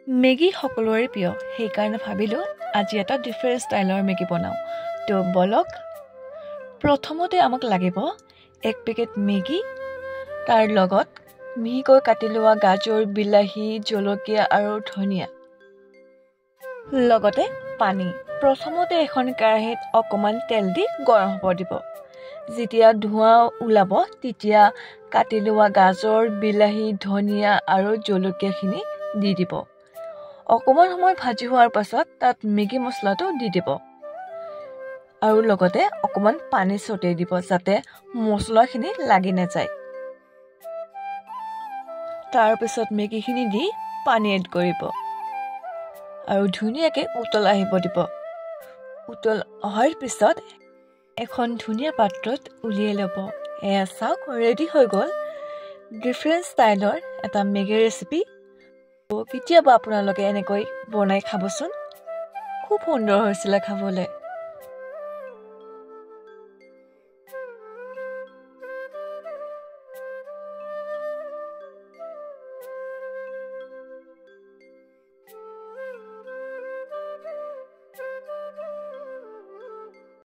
Maggi সকলোৰে প্ৰিয়, সেইকাৰণে ভাবিলোঁ আজি এটা ডিফাৰেণ্ট ষ্টাইলৰ মেগী বনাওঁ। তো বলক, প্ৰথমতে আমাক লাগিব এক পেকেট মেগী, তাৰ লগত মিহিকৈ কাটি লোৱা গাজৰ, বিলাহী, জলকীয়া আৰু ধনিয়া, লগতে পানী। প্ৰথমতে এখন কেৰাহীত অকণমান তেল দি গৰম হ'ব দিব। যেতিয়া ধোঁৱা ওলাব তেতিয়া কাটি লোৱা গাজৰ, বিলাহী, ধনিয়া আৰু জলকীয়াখিনি দি দিব। অকণমান সময় ভাজি হোৱাৰ পাছত তাত মেগী মছলাটো দি দিব আৰু লগতে অকণমান পানী ছটিয়াই দিব যাতে মছলাখিনি লাগি নাযায়। তাৰপিছত মেগীখিনি দি পানী এড কৰিব আৰু ধুনীয়াকৈ উতল আহিব দিব। উতল অহাৰ পিছত এখন ধুনীয়া পাত্ৰত উলিয়াই ল'ব। এয়া চাওক, ৰেডি হৈ গ'ল ডিফাৰেণ্ট ষ্টাইলৰ এটা মেগী ৰেচিপি। কেতিয়াবা আপোনালোকে এনেকৈ বনাই খাবচোন, খুব সুন্দৰ হৈছিলে খাবলৈ।